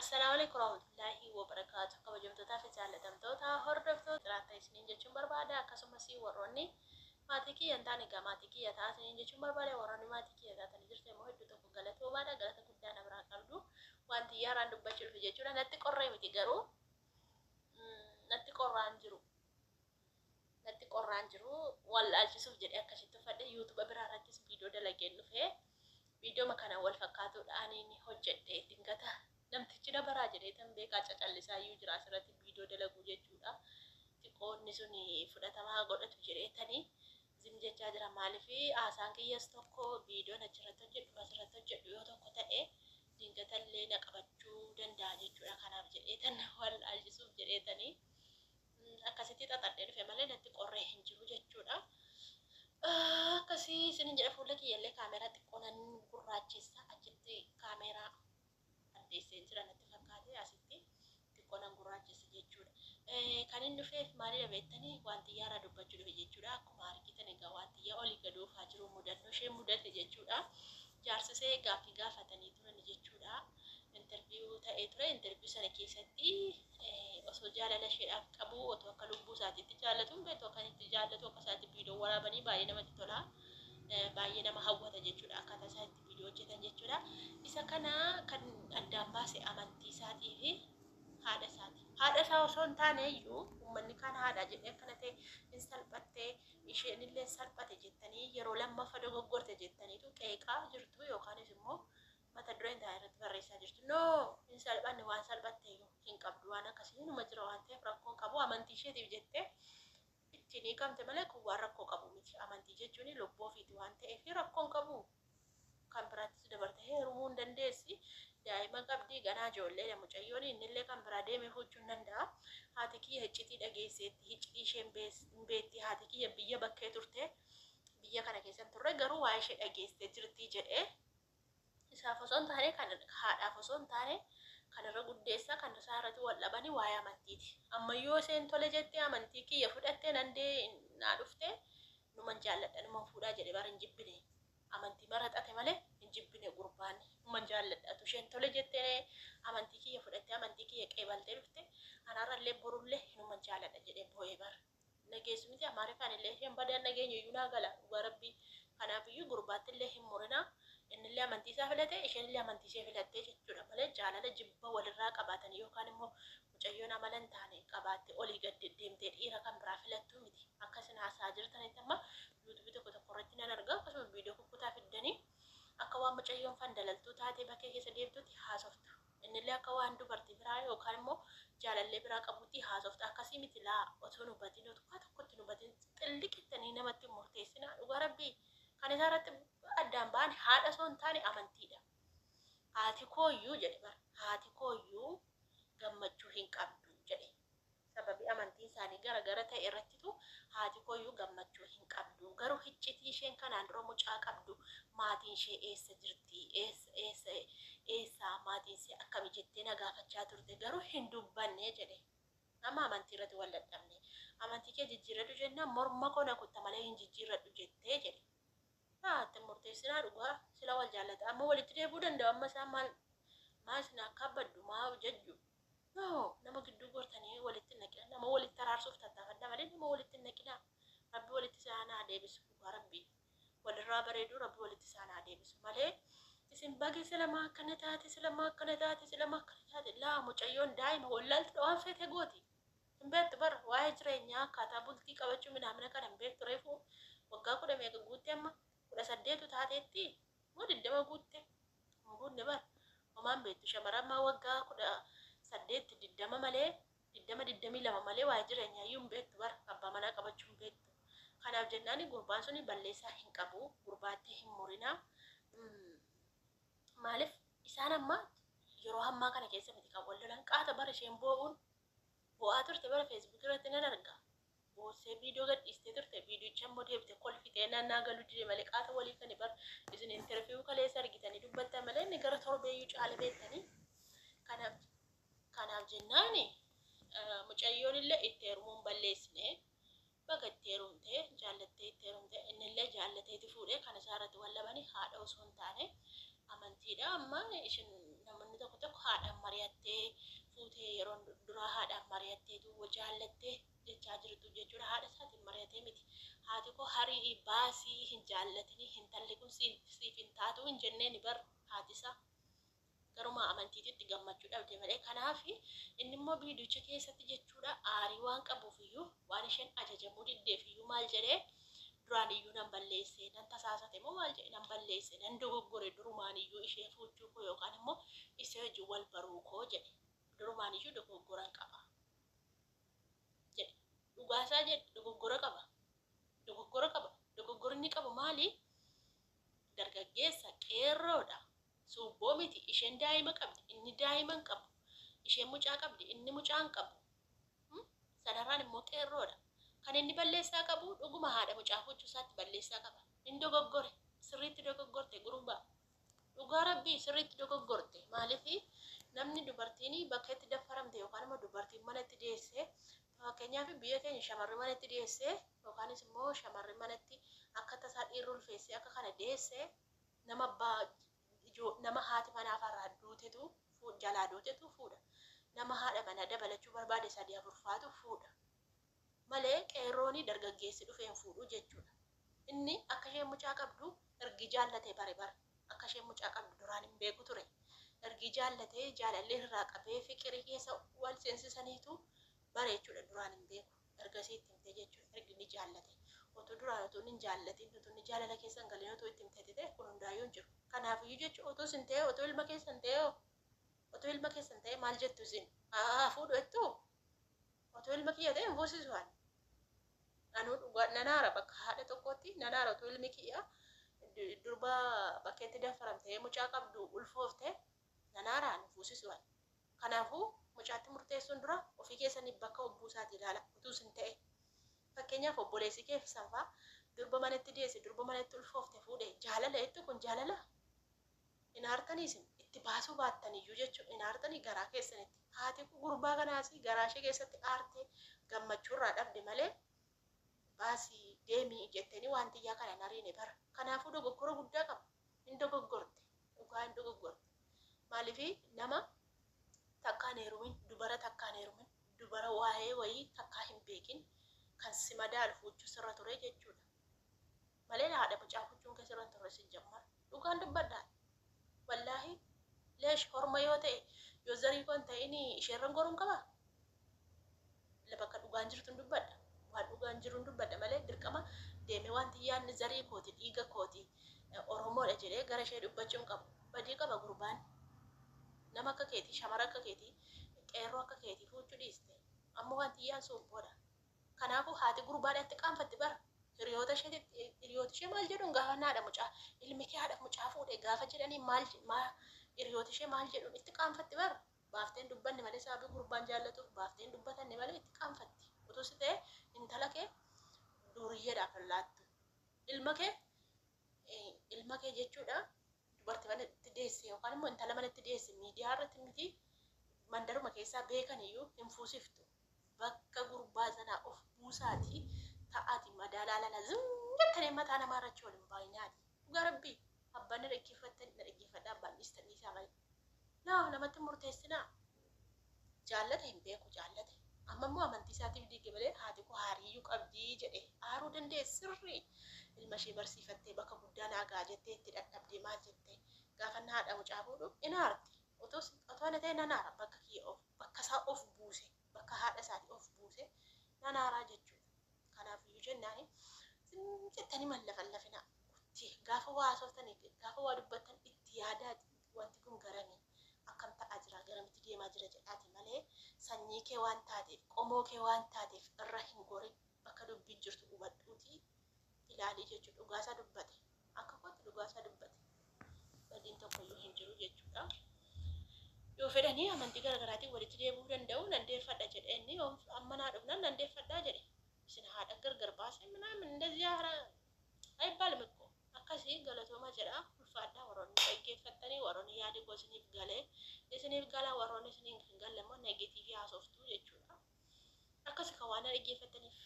Assalaamu alaikum warahmatullaahi wabarakaatu. Kabajamtootaa fi jaallatamtoota hordoftoota jiraata isiniin jechuun barbaada. Akkasumas warroonni maatii kiyya hin taane egaa maatii kiyya ta'a isiniin jechuun barbaada. Warroonni maatii kiyya taatanii jirtan immoo hedduu tokko galatoomaadha. Galata guddaa na biraa qabdu. Wanti yaaraan dubbachuu dhufe jechuudha. Natti qorree miti garuu natti qorraan jiru. Natti qorraan jiru. Wal dhaalchisuuf jedhee akkasitti uffadhe. YouTube biraa irrattis viidiyoo dalageen dhufe. Viidiyooma kana wal fakkaatuudhaan inni hojjedhe dingata namtichi na baraa jedhee tan beekaa cacallisaa iyyuu jira asirratti viidiyoo dalaguu jechuudha. Xiqqoonni sun fudhatamaa godhatu jedhee tanii zim jechaa jira. Maaliif haasaan kiyyas tokko viidiyoon achirratti hojjedhu asirratti hojjedhu yoo tokko ta'e dingatallee na qabachuu danda'a jechuudha. Kanaaf jedhee tan wal dhaalchisuuf jedhee tanii akkasitti xaxadhee dhufe malee natti qorree hin jiru jechuudha. Akkasii isinin jedha. Fuula kiyyallee kaameeraa xiqqoo nan gurraachessa, achitti kaameeraa addeessee jira natti fakkaate, asitti xiqqoo nan gurraachessa jechuudha. Kan inni dhufeef maalidha beektanii? Wanti yaaraa dubbachuu dhufe jechuudha. Akkuma argitan egaa wanti yaa olii gad oofaa jiru mudannoo ishee mudate jechuudha. Jaarsisee gaaffii gaafatanii turan jechuudha. Interview ta'ee ture. Interview sana keessatti osoo jaalala isheedhaaf qabu, otoo akka lubbuu isaatiitti jaallatu, hin beektu akka itti jaallatu, akka isaatti viidiyoo waraabanii baay'ee namatti tola. Baay'ee nama hawwata jechuudha akkaataa isaa itti viidiyoo hojjetan jechuudha. Isa kana kan addaan baase amantii isaatii fi haadha isaati. Haadha isaa osoo hin taane iyyuu uummanni kaan haadha jedhee akkana ta'e hin salphattee, isheen illee salphate jettanii, yeroo lammaffaa dogoggorte jettaniitu qeeqaa jirtu yookaanis immoo mata dureen ta'an irratti barreessaa jirtu. No, hin salphanne, waan salphatte iyyuu hin qabdu, waan akkasii inuma jira waan ta'eef rakkoon qabu. Amantii isheetiif jettee ittiin hiikamte malee kun waan rakkoo qabu miti. Amantii jechuun lubbuu ofiiti waan ta'eef rakkoon qabu. Kan biraattis dabarte heerumuu hin dandeessi. Daa'ima qabdi, ganaa ijoollee mucayyoon, innillee kan biraa deemee fuuchuu hin danda'a. Haati kiyya iccitii dhageesseetti, iccitii isheen hin beekti. Haati kiyya biyya bakkee turte, biyya kana keessa turre, garuu waa'ee ishee dhageessee jirti jedhee. Isaaf osoo hin taane, kan haadhaaf osoo hin taane, kan irra guddeessa kan isaa irratti wal dhabanii waa'ee amantiiti. Amma yoo isheen tole jettee amantii kiyya fudhattee nan dee naa dhufte, numan jaalladha, numan fuudhaa jedhe bara. Hin jibbine, amantii maraxate malee hin jibbine gurbaan. Numan jaalladha, tu isheen tole jettee amantii kiyya fudhattee amantii kiyya qeebaltee dhufte, anaarrallee borullee numan jaalladha jedhee boo'ee bara. Nageessu miti, Amaariffaan illee isheen badaan nageenyu iyyuu naa gala dhugaa rabbii. Kanaaf iyyuu gurbaatti illee hin murinaa. Innillee amantii isaa filate, isheen illee amantii ishee filattee jechuudha malee jaalala jibba walirraa qabaatanii yookaan immoo mucayyoon amala hin taane qabaatte olii gad deddeemtee dhiira kan biraa filattuu miti. Akka isin haasa'aa jirtanitti amma YouTubeii tokko tokko irratti nan arga, akkasuma viidiyoo kukkutaa fiddanii akka waan mucayyoon fandalaltuu taatee bakkee keessa deemtutti haasoftu. Innillee akka waan dubartii biraa yookaan immoo jaalallee biraa qabutti haasofta. Akkasii miti laa, otoo nu hubatin, otoo tokkotti nu hubatin xilliqittanii namatti murteessinaa dhugaa rabbii. Kan isaa irratti addaan ba'an haadha osoo hin taane amantiidha. Haati kooyyuu jedhe bara, haati kooyyuu gammachuu hin qabdu jedhe. Sababii amantiin isaanii gara gara ta'e irrattitu haati kooyyuu gammachuu hin qabdu. Garuu hiccitii isheen kanaan dura mucaa qabdu, maatiin ishee eessa jirti, eessa eessa eessa, maatiin ishee akkami jettee na gaafachaa turte, garuu hin dubbanne jedhe. Amma amantii irratti wal dadhabne. Amantii kee jijjiirradhu jennaan morma koo na kutta malee hin jijjiirradhu jettee jedhe. Haa, itti murteessinaa dhugaa, sila wal jaallata. Amma walitti deebi'uu danda'u. Amma isaan maal maa isin akka baddu maa jajju? No, nama gidduu gortanii walitti hin naqina. Nama walitti araarsuuf tattaafadha malee nama walitti hin naqina. Rabbi walitti isaan haa deebisu dhugaa rabbi. Walirraa bareedu, rabbi walitti isaan haa deebisu malee isin bage silamaa akkana taate, silamaa akkana taate, silamaa akkana taate. Laa, mucayyoon daa'ima wallaaltudha, waan feete gooti. Hin beektu bara waa'ee jireenyaa, akkaataa bultii qabachuu minaamina kana hin beektu. Reefu waggaa 10 meeqa guutte, amma 18 taateetti moo 20 guutte, hin guunne bara, homaan beektu. Shamarran waggaa 18, 20 malee, 20, 22 malee waa'ee jireenyaa iyyuu hin beektu bara, abbaa manaa qabachuu hin beektu. Kanaaf jennaani gurbaan suni balleessaa hin qabu, gurbaatti hin murinaa. Maaliif isaan amma yeroo ammaa kana keessa miti kan wal lolan, qaata bara isheen boo'uun boo'aa turte bara, Facebook irratti nan arga. Boossee viidiyoo gadhiistee turte, viidiyicha immoo deebite kolfitee naannaa galuu dide malee qaata walii kani bar isin interview kaleessa argitanii dubbattan malee inni gara torbeeyyuu caala beektanii. Kanaaf jennaani mucayyoon illee itti heerumuun balleessine, baga itti heerumte, jaallattee itti heerumte, innillee jaallateeti fuudhee. Kan isaa irratti wal dhabanii haadha osoo hin taane amantiidha. Amma isin namoonni tokko Tokko tokko haadhaan mari'attee fuutee, yeroo duraa haadhaan mari'attee duwwa jaallattee jechaa jirtu jechuudha. Haadha isaatiin mari'atee miti. Haati koo harii baasii hin jaallatinii, intalli kun siif hin taatu hin jenneeni bar haati isaa. Garuma amantiititti gammachuu dhabde malee. Kanaaf inni immoo viidiyocha keessatti jechuudha, aarii waan qabuuf iyyuu, waan isheen ajajamuu diddeef iyyuu, maal jedhee, duraan iyyuu nan balleesse, nan tasaasate moo maal jedhe, nan balleesse, nan dogoggore durumaan iyyuu ishee fuuchuu koo yookaan immoo ishee wajjin wal baruu koo jedhe, durumaan iyyuu dogoggoran qaba jedhe. Dhugaasaa jedhe, dogoggora qaba, dogoggora qaba. Dogoggorri inni qabu maali? Dargaggeessa qeerroodha, suubboo miti. Isheen daa'ima qabdi, inni daa'ima hin qabu. Isheen mucaa qabdi, inni mucaa hin qabu. Sanarraan immoo qeerroodha. Kan inni balleessaa qabu dhuguma haadha mucaa fuuchuu isaatti balleessaa qaba. Inni dogoggore, sirriitti dogoggorte gurbaa. Dhugaa rabbii sirriitti dogoggorte. Maaliif namni dubartiin bakka itti daffaramte yookaan immoo dubartiin mana itti deesse, fakkeenyaaf biyya keenya shamarri mana itti deesse yookaanis immoo shamarri manatti akka tasaa dhiirri ulfeessee akka kana deesse, nama abbaa nama haati manaa farraa duutetu jalaa duutetu fuudha. Nama haadha manaa dabalachuu barbaade sadii afurfaatu fuudha. Malee qeerrooni dargaggeessi dhufee hin fuudhu jechuudha. Inni akka isheen mucaa qabdu ergi jaallatee bare bara. Akka isheen mucaa qabdu duraan hin beeku ture. Ergi jaallatee jaalallee irraa qabee fiqirii keessa wal seensisaniitu bare jechuudha, duraan hin beeku. Ergasii itti himtee jechuudha, ergi inni jaallate. Otoo duraan otoo inni hin jaallatin, otoo inni jaalala keessa hin galin otoo itti himtee ta'e, kun hundaayyuu hin jiru. Kanaafiyyuu jechuudha, otoo isin ta'e, otoo ilma keessan ta'e, otoo ilma keessan ta'e maal jettu isin? Haa fuudhu jettuu? Otoo ilma kiyya ta'e hin fuusisu ani. Anuu dhugaa nanaara, bakka haadha tokkootti nanaara. Otoo ilmi kiyya durba bakkeetti daffaramtee mucaa qabdu ulfoofte, nanaara, ani fuusisu ani. Kanaafuu mucaatti murteessuun dura ofii keessanii bakka obbuusaati ilaala. Utuu isin ta'e, fakkeenyaaf obboleessi kee sanfaa durba manatti deesse, durba manatti ulfoofte fuudhe, jaalala jettu, kun jaalala? Hin aartanii isin itti baasuu baattaniyyuu jechuun hin aartanii garaa keessanitti. Haati gurbaa kanaas garaa ishee keessatti aartee gammachuurraa dhabde malee baasii deemii jettanii waan xiyyaa kana hin ariine bara. Kanaafuu dogoggora guddaa qaba. Hin dogoggorte. Dhugaa hin dogoggorte. Maaliif nama takkaan heerumin, dubara takkaan heerumin, dubara waa'ee wayii takkaa hin beekin kan si madaalu fuuchuu sirra ture jechuudha. Malee haadha mucaa fuuchuun kee sirra hin turre sin jammar. Dhugaan dubbadhaa. Wallaahi leesh horma yoo ta'e, yoo zarii koo hin ta'in isheerran goruun qabaa? Bakka dhugaan jirtu hin dubbadha. Waan dhugaan jiru hin dubbadha malee dirqama deemee wanti yaadni zarii kooti, dhiiga kooti, Oromoodha jedhee gara ishee dubbachuu hin qabu. Badii qaba gurbaan. Nama akka keetii, shamara akka keetii, qeerroo akka keetii fuuchuu dhiiste. Amma wanti yaan suubboodha. Kanaafuu haati gurbaadhaatti qaanfatti bara. Hiriyoota isheetitti, hiriyoota ishee maal jedhuun gaafa haadha mucaa, ilmi kee haadha mucaa fuudhe gaafa jedhanii, maal hiriyoota ishee maal jedhuun itti qaanfatti bara. Baafteen dubbanne malee, sababii gurbaan jaallatuuf baafteen dubbatanne malee itti qaanfatti. Utuu si ta'e intala kee duuriyyeedhaaf hin laattu. Ilma kee jechuudha, dubartii manatti deesse yookaan immoo intala manatti deesse miidiyaa irratti miti, mandaruma keessaa beekan iyyuu hin fuusiftu. Bakka gurbaa sanaa of buusaatii ta'aati madaalaa lala, zim jettanii mataa namaa irratti wal hin baay'inaati. Dhugaa rabbii abbaan na dhaggeeffattan na dhaggeeffadhaa, abbaan dhiistan dhiisaa malee. Naa namatti murteessinaa. Jaallata hin beeku jaallate. Amma immoo amantii isaatiif diige malee haati koo haariyyuu qabdii jedhe aaruu dandeesse sirrii. Ilma ishee barsiifattee bakka guddaa naa ga'a jettee itti dadhabdee maal jettee gaafa inni haadha mucaa fuudhu in aarti. Otoo ana ta'e nan aara, bakka kiyya of bakka isaa of buuse, bakka haadha isaatii of buuse nan aaraa jechuudha. Kanaafiyyuu jennaani jettanii mallafan lafinaa. Gaafa waa haasoftanii, gaafa waa dubbattan itti yaadaati, wanti kun garamii akkam ta'aa jira, garamitti deemaa jira jedhaati malee sanyii kee waan taateef, qomoo kee waan taateef irra hin gorin. Bakka dubbiin jirtu hubadhuutii ilaalii jechuudha. Dhugaasaa dubbate, akka kootti dhugaasaa dubbate, badiin tokkoyyuu hin jiru jechuudha. Yoo fedhanii amantii garaagaraatiin walitti deebi'uu danda'u, nan deeffadha jedhe inni, amma naa dhufnaan nan deeffadhaa jedhe. Isin haadha gargar baasee ምናምን እንደዚህ አይባልም እኮ። Akkasii galatooma jedha, ulfaadhaa. Warroonni dhaggeeffattanii, warroonni yaadi koo isiniif galee isiniif gala, warroonni isiniif hin galle immoo negative haasoftuu jechuudha. Akkasi kan waan dhaggeeffattaniif